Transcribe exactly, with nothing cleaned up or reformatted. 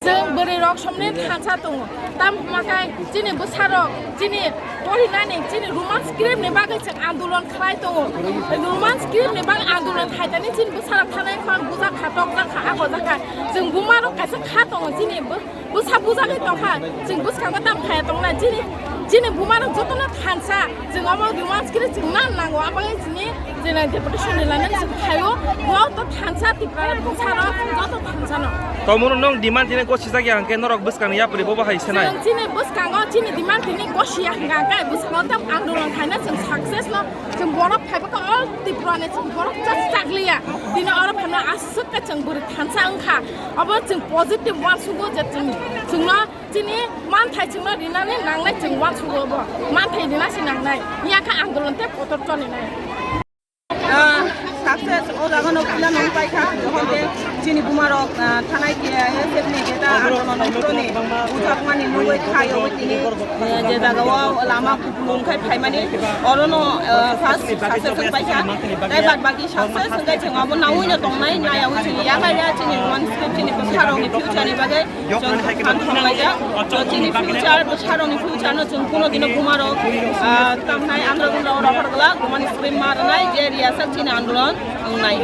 Chwng bwrwi rok somni thansa tongo. Tam hwnba khe chini bwsa rok chini porinani chini Roman script ni bagwi chwng andolon khlai tongo. Roman script ni bagwi andolon khaitani chini bwsa rok thanai khon bujak kha, tokjak kha, ako jak kha. Chwng buma rok kaisa kha tongo chini bw-, bwsa bujagwi tongkha. Chwng bwskango tam khaya tongna chini, chini buma rok jotono thansa. Chwng omo Roman script chwng nan nango. Aboni chini Jene deputation ni lana chwng khaio, bo to thansa Tipra bwsarok joto thansa no. Tomoro nong demand tine gosi jagya hangke norok bwskang yapri bobo hai senai. Chwng chini bwskango chini demand tini gosi ya hangka kai bwskango tam andolon khaina chwng success no chwng borok phaiba ka all Tipra ni chwng borok chak chakliya. Tini oro phano aswk ka chwng bwrwi thansa wngkha. Obo chwng positive one sugo je chwng chwngno chini manthai chwngno rinani nangnai chwng one sugo bo. Manthai rina si nangnai. Yakha andolon te kotor choli nai. Ah, success o jaga no pila nong paikha, jokhon ke chini buma rok, ah, thanai ke S F ni jeta andolon no puroni ujakmani nugwi khai o tini, eh, je jaga o lama kupulung khai phaimani oro no, ah, first success wng paikha. Tai bad baki success wng kai chwng abo nawi no tongnai, nai awi chini yagai ya chini one script chini bwsarok ni future ni bagwi. Chwng khan thanglaijak. Chwng chini future, bwsarokni future no chwng kuno dino bumarok, ah, tamnai andro gundro rohor glak, bumani script ma rwnai, je riyasak chini andolon wngnai.